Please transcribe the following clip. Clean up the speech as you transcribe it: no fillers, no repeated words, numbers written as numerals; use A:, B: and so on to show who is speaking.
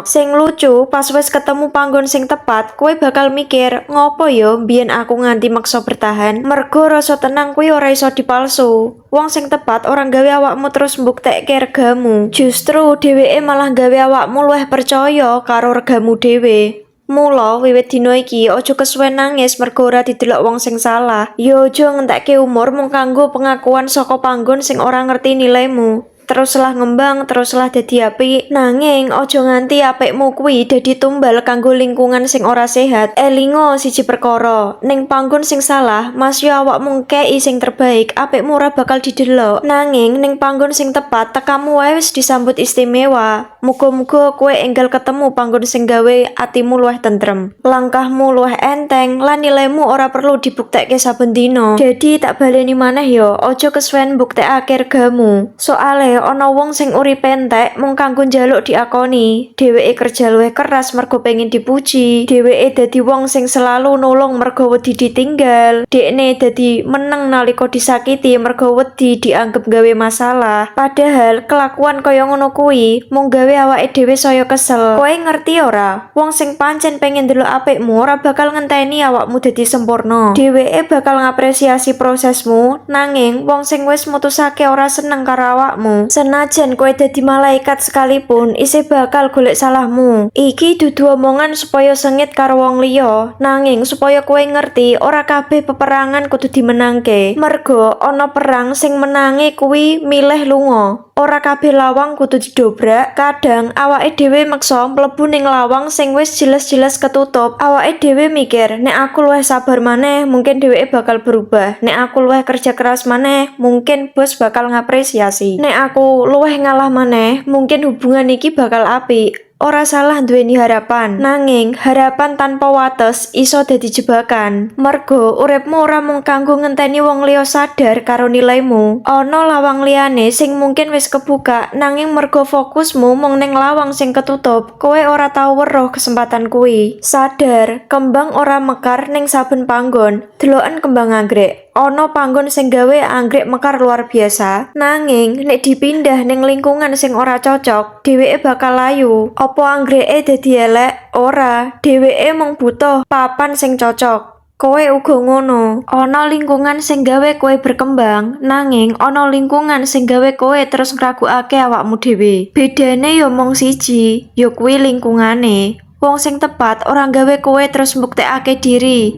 A: Sing lucu, pas wis ketemu panggon sing tepat, kowe bakal mikir, "Ngopo yo mbiyen aku nganti maksa bertahan?" Mergo rasa tenang kuwi ora iso dipalsu. Wong sing tepat ora gawe awakmu terus mbuktekke regamu. Justru dheweke malah gawe awakmu luwih percaya karo regamu dhewe. Mula wiwit dina iki aja kesuwen nangis mergo ora didelok wong sing salah. Yo aja ngentekke umur mung kanggo pengakuan saka panggon sing ora ngerti nilaimu. Teruslah ngembang, teruslah dadi apik. Nanging aja nganti apikmu kuwi dadi tumbal kanggo lingkungan sing ora sehat. Elingo siji perkara, ning panggon sing salah, masio awakmu ngkei sing terbaik, apikmu ora bakal didelok. Nanging ning panggon sing tepat, tekamu wae wis disambut istimewa. Muga-muga kowe enggal ketemu panggon sing gawe atimu luwih tentrem, langkahmu luwih enteng, lan nilaimu ora perlu dibuktekke saben dina. Jadi tak baleni maneh yo, aja kesuwen mbuktekake regamu. Soale ana wong sing uripe entek mung kanggo njaluk diakoni. Dheweke kerja luwih keras mergo pengen dipuji. Dheweke dadi wong sing selalu nulung mergo wedi ditinggal. Dekne dadi meneng nalika disakiti mergo wedi dianggep gawe masalah. Padahal kelakuan kaya ngono kuwi mung gawe awake dhewe saya kesel. Kowe ngerti ora? Wong sing pancen pengen ndelok apikmu ora bakal ngenteni awakmu dadi sempurna. Dheweke bakal ngapresiasi prosesmu, nanging wong sing wis mutusake ora seneng karo awakmu, senajan kowe dadi malaikat sekalipun, isih bakal golek salahmu. Iki dudu omongan supaya sengit karo wong liya, nanging supaya kowe ngerti ora kabeh peperangan kudu dimenangke. Mergo ana perang sing menange kuwi milih lunga. Ora kabeh lawang kudu didobrak, kadang awake dhewe meksa mlebu ning lawang sing wis jelas-jelas ketutup. Awake dhewe mikir, "Nek aku luwih sabar maneh, mungkin dheweke bakal berubah. Nek aku luwih kerja keras maneh, mungkin bos bakal ngapresiasi. Nek aku luwih ngalah maneh, mungkin hubungan iki bakal apik." Ora salah duweni harapan, nanging harapan tanpa wates iso dadi jebakan. Mergo uripmu ora mung kanggo ngenteni wong liya sadar karo nilaimu. Ana lawang liyane sing mungkin wis kebuka, nanging mergo fokusmu mung ning lawang sing ketutup, kowe ora tau weruh kesempatan kuwi. Sadar, kembang ora mekar ning saben panggon. Deloken kembang anggrek. Ana panggon sing gawe anggrek mekar luar biasa, nanging nek dipindah ning lingkungan sing ora cocok, dheweke bakal layu. Apa anggreke dadi elek? Ora, dheweke mung butuh papan sing cocok. Kowe uga ngono. Ana lingkungan sing gawe kowe berkembang, nanging ana lingkungan sing gawe kowe terus ngragukake awakmu dhewe. Bedane ya mung siji, ya kuwi lingkungane. Wong sing tepat ora gawe kowe terus mbuktekake diri.